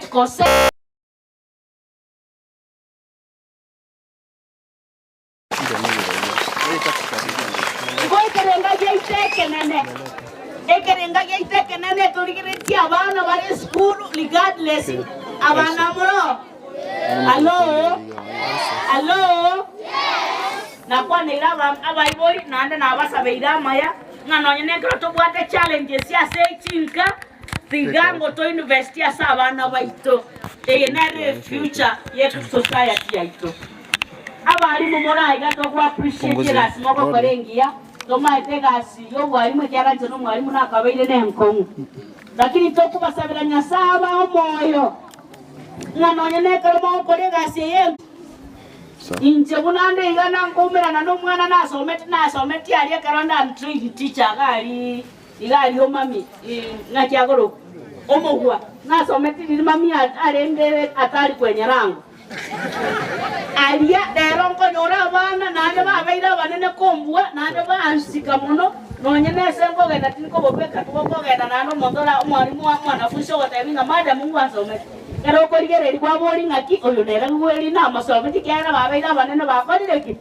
Gose. Igo ekerenga giaito ekenene, ekerenga giaito ekenene torigeretie abana bare esukuru regardless abana moro Hallo? Hallo? Nakwaneire aba abaibori naende nabasabeire amaya ng'a nonye nekero tobwate challenges ase chinka tiga ngo to invest ase abana baito. Eye nere efuture ye society yaito. Abalimu more aiga togo appreciate egasi mogokora engiya, tomaete egasi y'obwalimu ekiagera inche nomwalimu nakabeire nenkong'u. Lakini tokobasabera Nyasae abae omoyo ng'a nonye nekero mogokora egasi eye engiya, inche buna nde iga nankoumerana nomwana nasometi nasometi aria ekero nde untrained teacher iga aria iga aria omami ng'aki akorokwa omogwa nasometi riria mami arenge atari kwenyerango. Aria rero nkonyora abana naende babeire abanene kombua, naende bansika mono, nonye nese nkogenda tinkobobeka togokogenda naende omonto ora omwalimu wa mwanafunsi ogotebi ng'a madam ngwansometi. Ekero okorigereria kwabori ng'aki oyo nere bweri namosometi ekiagera babeire abanene bakorire ki?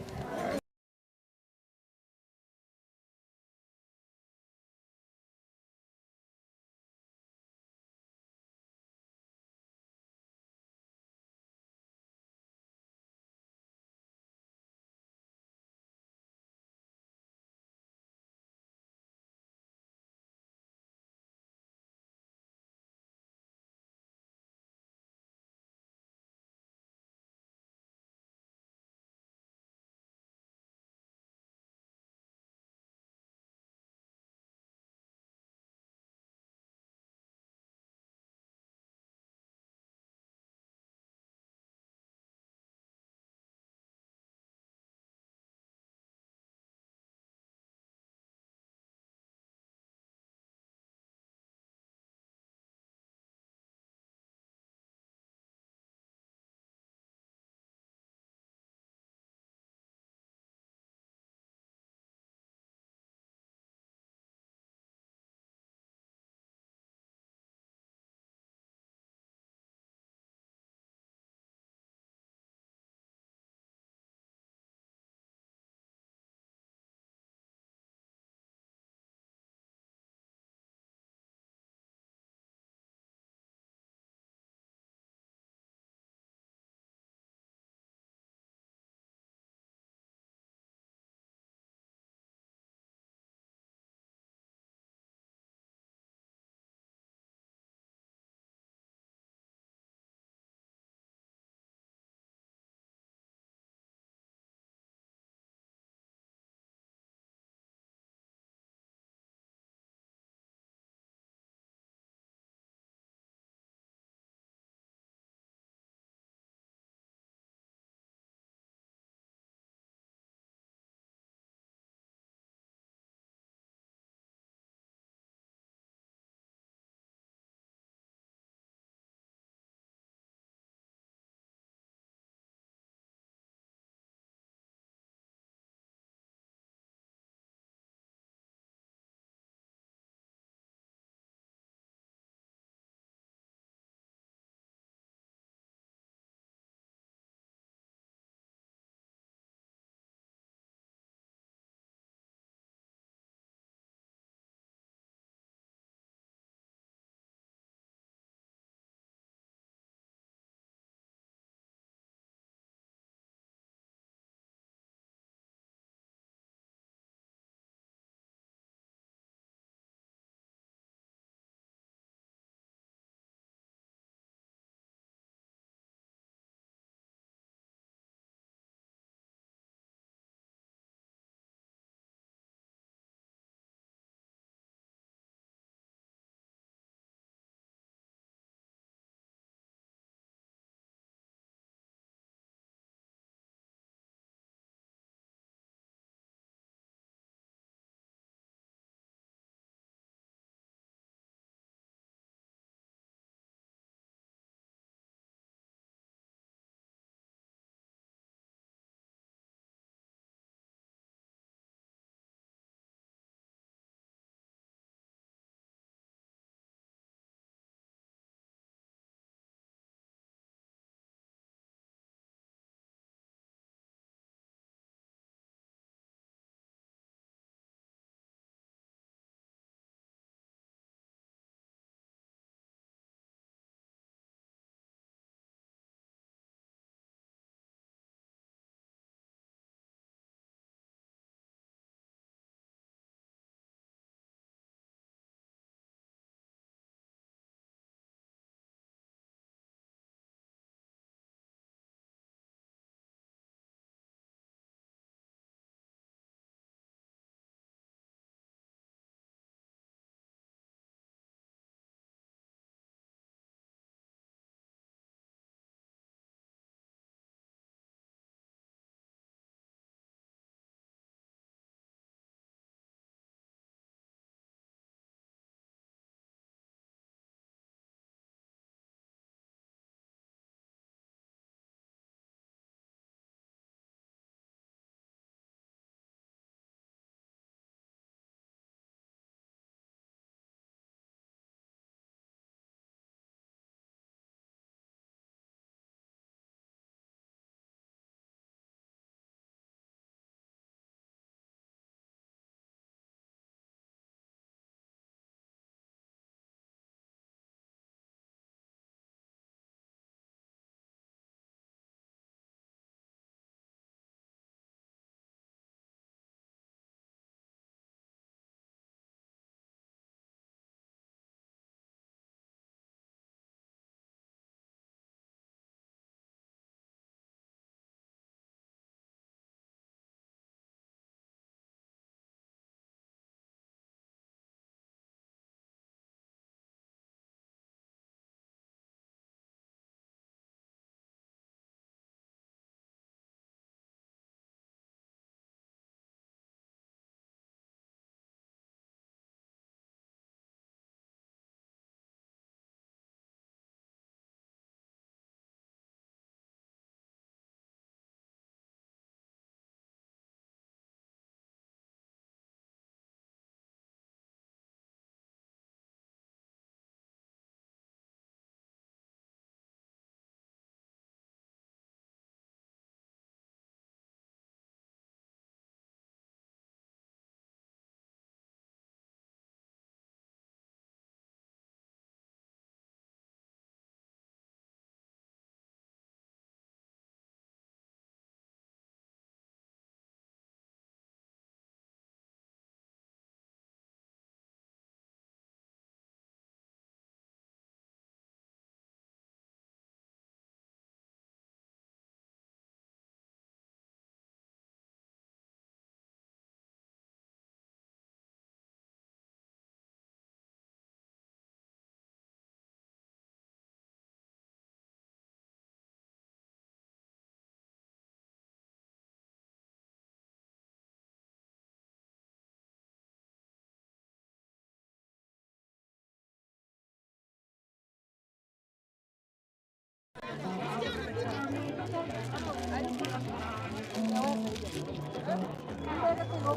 So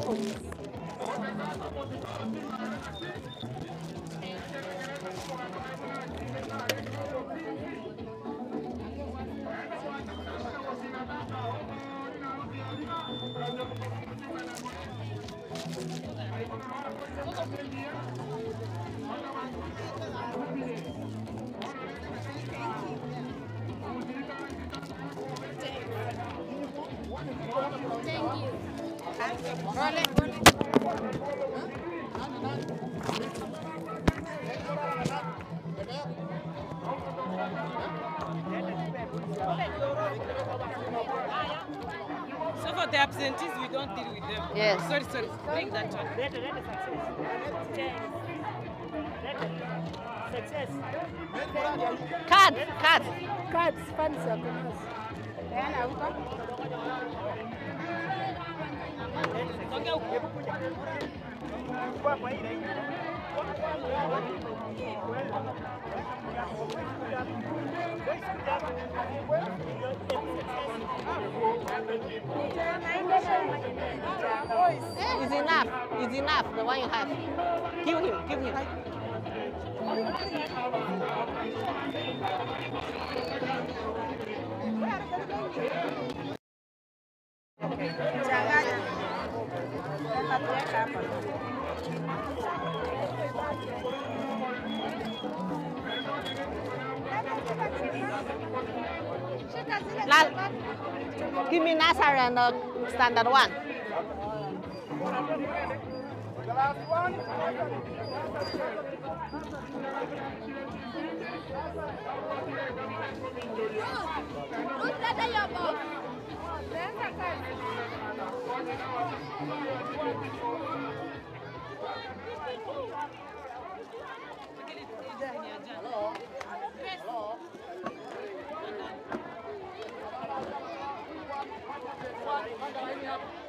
for the absentees, we don't deal with them. Yes. Sorry, sorry. Bring that one. Cards, cards. Cards, funds wako nazo. It's enough. It's enough. The one you have. Give him. Give him. La, give me Nasar and the standard one.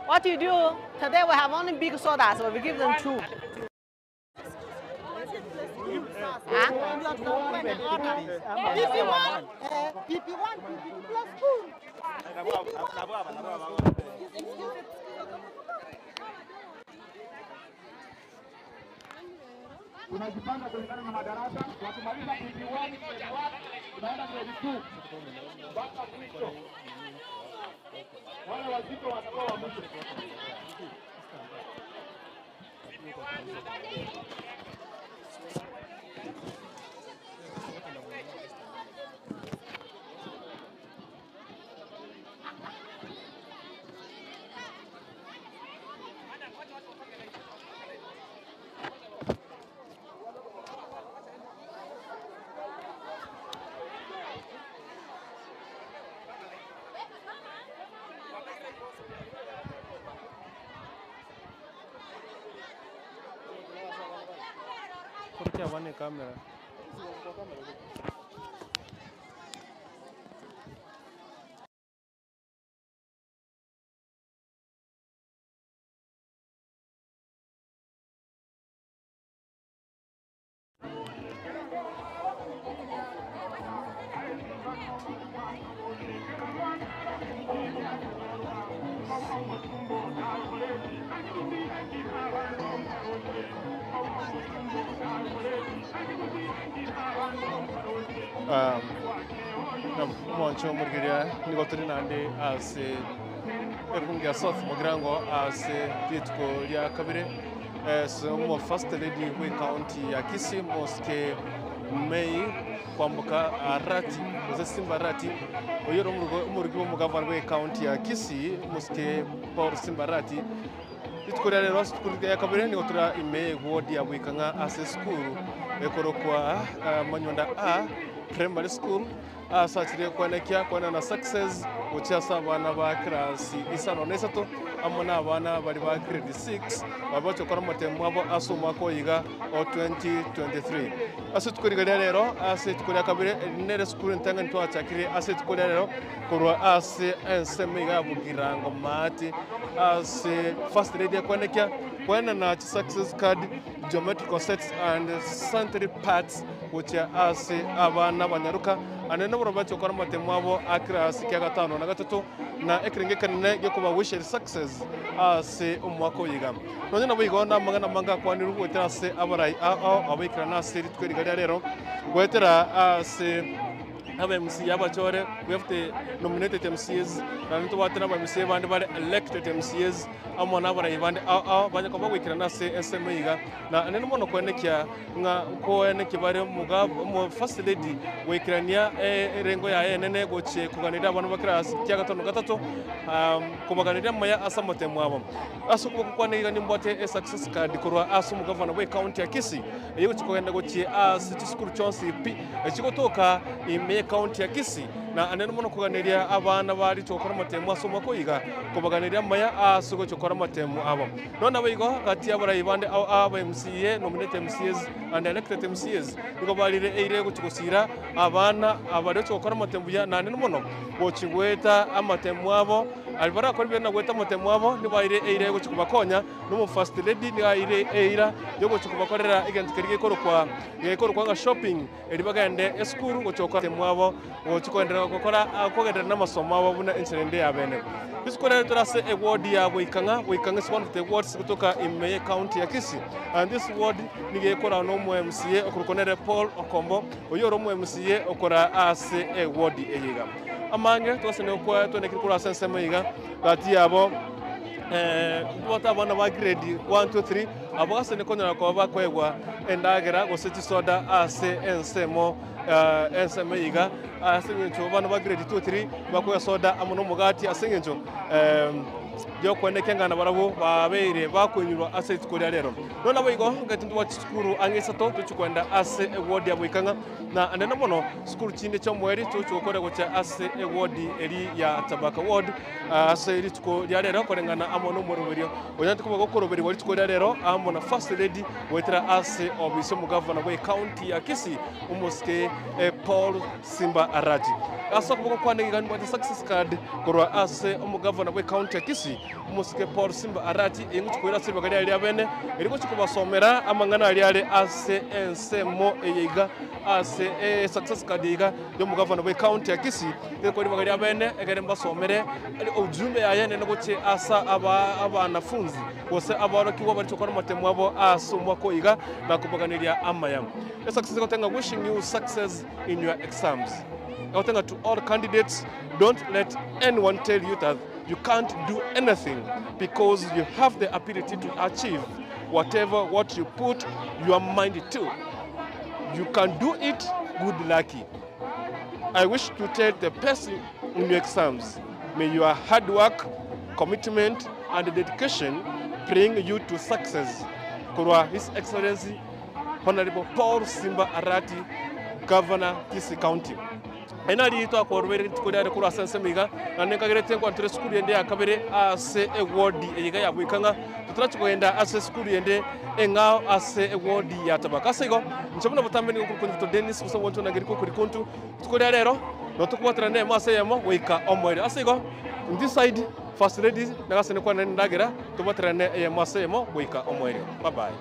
What you do today? We have only big soda, so we give them two. Huh? PP1, PP1, PP2 plus two. Unajipanga kulingana na madarasa. Wakimaliza PP1, grade 1, unaenda grade 2 mpaka mwisho. Wale wazito watakuwa wa mwisho. Kurukia wane kamera. Omonche omorigereria nigo tore naende ase erungu ya South mogirango ase rituko ria kabere ase omo first lady bwe county ya Kisii Mosque May kwamboka Arati gose Simba Arati oyo ore omorugi bwa omogavana bwe county ya Kisii Mosque Paul Simba Arati. Rituko ria rero ase rituko ria kabere nigo tora ime eward ya Boikang'a ase esukuru ekorokwa Manyonda A Primary School ase achire kwenekia kwenana success gochia ase abana ba class isano na isato amo na abana baria ba grade 6 baria bagochia gokora amatemo abo ase omwaka oyo iga o 2023. Ase rituko riga ria rero ase rituko ria kabere eri nere esukuru entang'ani twachakire ase rituko ria rero korwa ase ensemo iga ya Bogirango Maati ase first lady ekwenekia kwenana chisuccess card, geometrical sets and sanitary pads gochia ase abana abanyaroka ande nabo bache gokora amatemo abo a class kia gatano na gatato. na ekerengo ekenene gi'okobawisher success ase omwaka oyo iga. Nonya naboigo namang'ana amange akwanirwe goetera ase abarai ao abaikerana ase rituko eriga ria rero, goetera ase aba MCA abachore, we have the nominated MCAs, naende ntobwate na aba MCA bande bare elected MCAs, amo na abarai bande ao ao banye koba goikerana ase ensemo eye iga. Na naende mono koenekia ng'a nkoenekia bare omoga omo first lady goikerania erengo yaye enene gochia koganeria abana ba class kia gatano gatato kobaganeria amaya ase amatemo abo. Ase okoboko kwane iga nimbwate esuccess card korwa ase omogavana bwe ecounty ya Kisii, eyio egochia kogenda gochia ase chisukuru chionsi pi echigotoka ime y'ecounty ya Kisii, na naende mono koganeria abana baria gochia gokora amatemo ase omwaka oyo iga, kobaganeria amaya ase ogochia gokora amatemo abo. Nonya naboigo, gati y'abarai bande ao aba MCA, nominated MCAs and elected MCAs, nigo barire eira egochia gosiira abana abaria gochia gokora amatemo buya naende mono gochia goeta amatemo abo. Aria barakore buya na goeta amatemo abo, nigo aire eira egochia kobakonya, na omo first lady nigo aire eira yogochia kobakorera egento keria gekorokwa gekorokwa ng'a shopping, erio bagende esukuru gochia gokora amatemo abo, gochia kogenderera gokora kogenderera na amasomo abo buna enchera ende ya bene. Rituko riaye tore ase eward ya Boikang'a, Boikang'a is one of the wards gotoka ime ye county ya Kisii, and this ward nigo ekorwa na omo MCA okorokwa nere Paul Okombo, oyio ore omo MCA okora ase eward eye iga. Amange twasene gokwa twenekire korwa ase ensemo iga, gati yabo ntobwate abana ba grade 1, 2, 3, abwo gasene konyora koba bakoegwa endagera gose chisoda ase ensemo ensemo eye iga, ase eng'encho abana ba grade 2, 3 bakoegwa soda amo na omogati ase eng'encho yokoenekia ng'a nabarabwo babeire bakoinyurwa ase rituko ria rero. Nonya naboigo, ngaki ntobwate chisukuru ang'e isato tochia kogenda ase eward ya Boikang'a. Na anene mono sukuru chinde chi'omoerio chigochia gokora gochia ase ewodi eri ya Tabaka Ward ase rituko ria rero koreng'ana amo nomoroberio onyarete koba gokoroberigwa rituko ria rero amo na First Lady goetera ase obisi omogavana bwe county ya Kisii omosike Paul Simba Arati. Ase okoboko kwane iga nimbwate success card korwa ase omogavana bwe county ya Kisii omosike Paul Simba Arati eye ngochia koira ase ribaga riaye ria bene eri gochia kobasomera amang'ana aria are ase ensemo eye iga ase esuccess card iga y'omogavana bwe county ya Kisii egekwa ribaga ria bene egere mbasomere ujumbe yaye nene gochia ase aba abanafunzi gose aborokigwa baria gokora amatemo abo ase omwaka oyo iga na kobaganeria amaya. Esuccess egoteba ng'a wishing you success in your exams. Egoteba ng'a to all candidates don't let anyone tell you that you can't do anything because you have the ability to achieve whatever what you put your mind to. You can do it, good lucky. I wish to tell the best in your exams. May your hard work, commitment and dedication bring you to success. Korwa His Excellency Honorable Paul Simba Arati, Governor Kisii County. Eri nario twakorubeire rituko riare korwa ase ensemo iga, naende nkagerete nkwantere esukuru ende ya kabere ase ewodi eye iga ya Boikang'a, totarachia kogenda ase esukuru ende eng'ao ase ewodi ya Tabaka. Ase igo, inche buna botambe nigo nkorokwa Ndito Dennis, gose omonto onangeri kokori kontu, rituko ria rero, notokobwaterana nemo ase eyemo goika omoerio. Ase igo, in this side, First Lady, nagasani kwane nendagera, tobwaterane eyemo ase eyemo goika omoerio. Bye bye.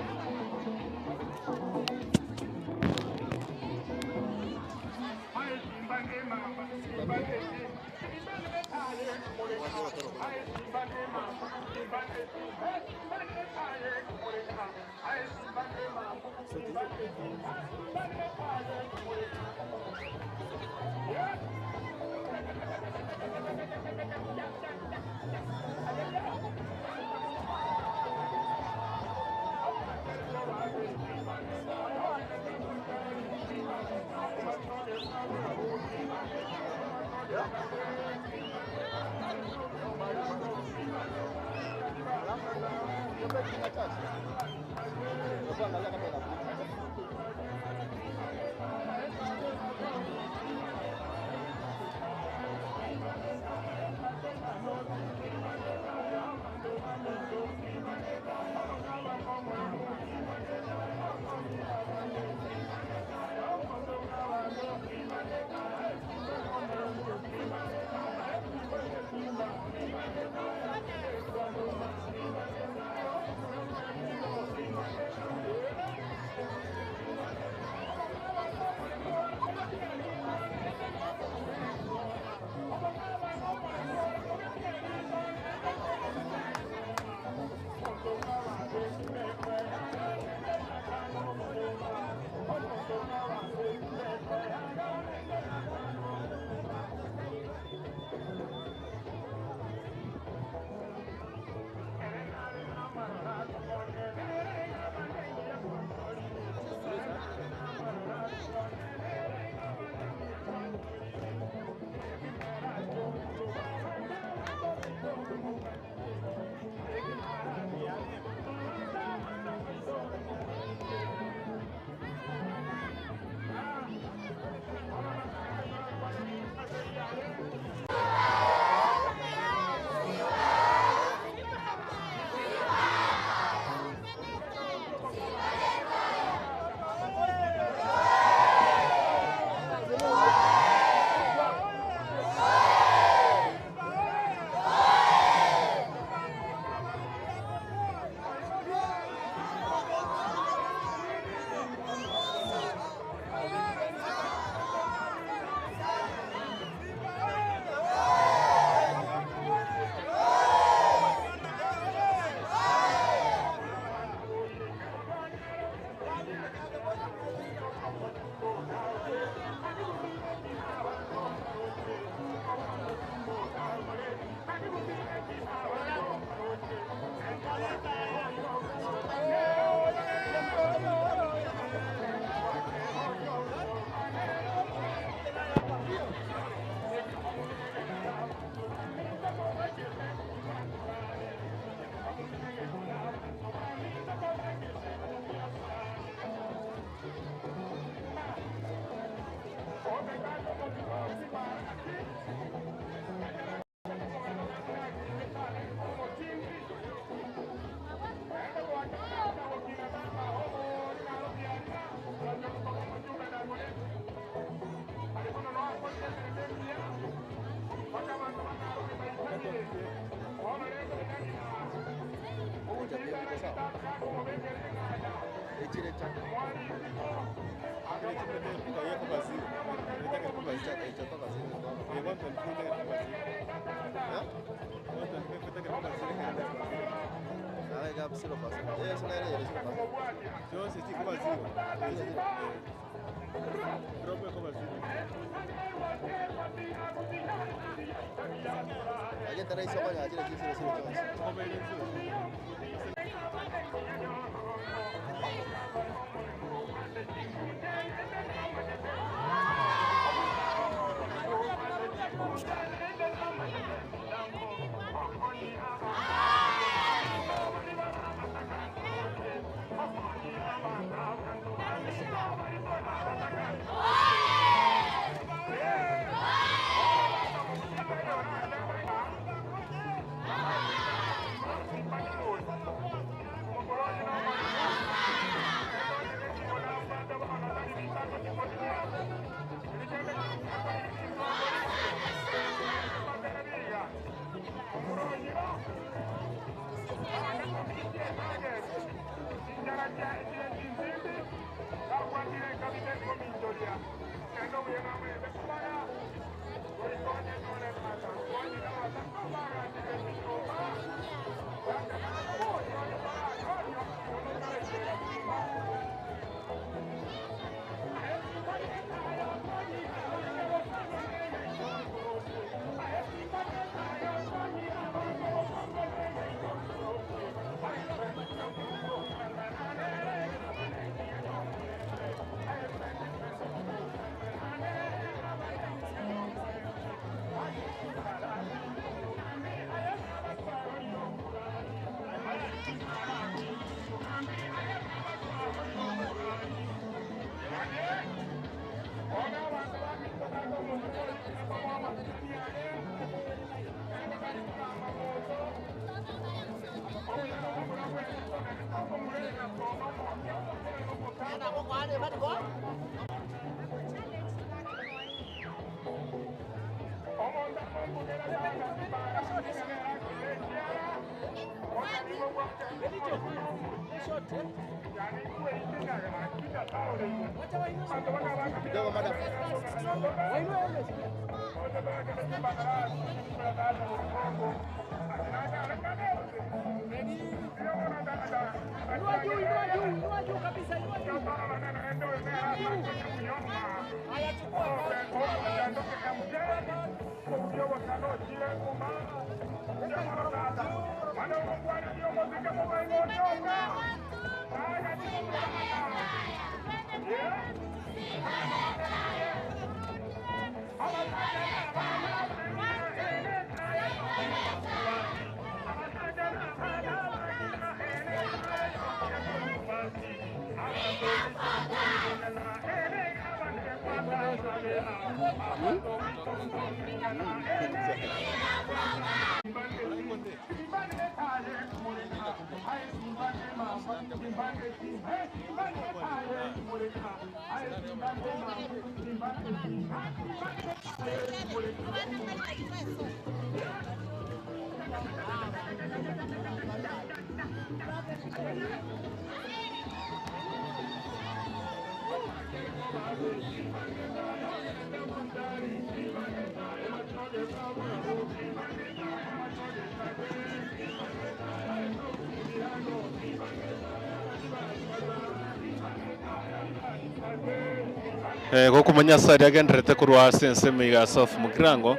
Gokomanya ase aria agendererete korwa ase ensemo iga ya South Mugirango,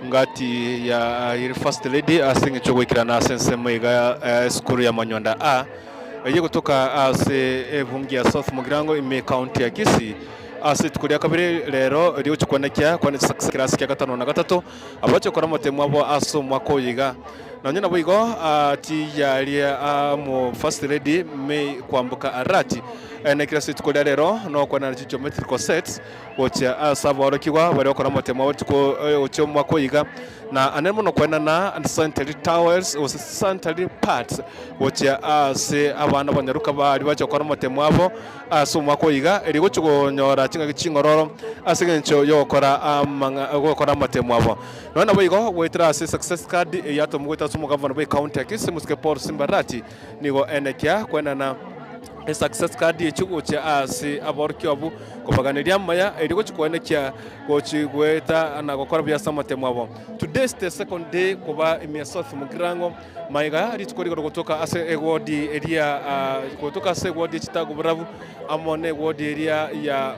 ngati ya ere first lady ase eng'encho goikerana ase ensemo iga ya esukuru ya Manyonda A, eyio egotoka ase ebunge ya South Mugirango ime ecounty ya Kisii, ase rituko ria kabere rero rigochia koenekia kwane ekerasi kia gatano na gatato, abache gokora amatemo abo ase omwaka oyo iga. Nonye naboigo tiyaria amo First Lady May Kwamboka Arati nekero ase rituko ria rero nokwanera chigeometrical sets gochia ase aborokigwa baria bakora amatemo abo rituko gochia omwaka oyo iga na ande mono kwenana sanitary towels gose sanitary pads gochia ase abana abanyaroka baria bacha gokora amatemo abo ase omwaka oyo iga erio gochia konyora chingaki ching'ororo ase eng'encho yogokora amang'a gokora amatemo abo. Nonya naboigo, goetera ase success card eyatomwa goetera ase omogavana bwe county ya Kisii Mosike Paul Simbarati nigo enekia kwenana. Esuccess card echio gochia ase aborokigwa abwo kobaganeria amaya erio gochia koenekia gochi goeta na gokora buya ase amatemo abo. Today is the second day koba ime ya South Mugirango maiga rituko rigoro gotoka ase ewodi eria gotoka ase ewodi ya Chitago Borabu amo na ewodi eria ya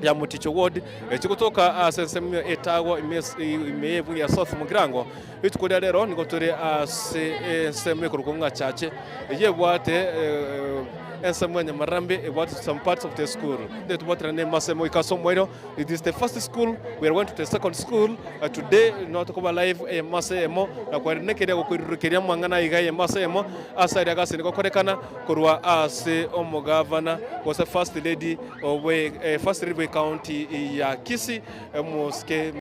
ya Moticho Ward echi gotoka ase ensemo etagwa ime ime y'ebunge ya South Mugirango. Rituko ria rero nigo tore ase ensemo ekorokwa ng'a Chache eyio ebwate ensemo ya Nyamarambe ebwate some parts of the school. Tobwaterane masemo goika ase omoerio. It is the first school, we are going to the second school today no tokoba live eyemo ase eyemo na kwarire keria gokoirurukeria amang'ana iga eyemo ase eyemo ase aria gasi nigo gokorekana korwa ase omogavana gose first lady obe first lady bwe county ya Kisii omosike.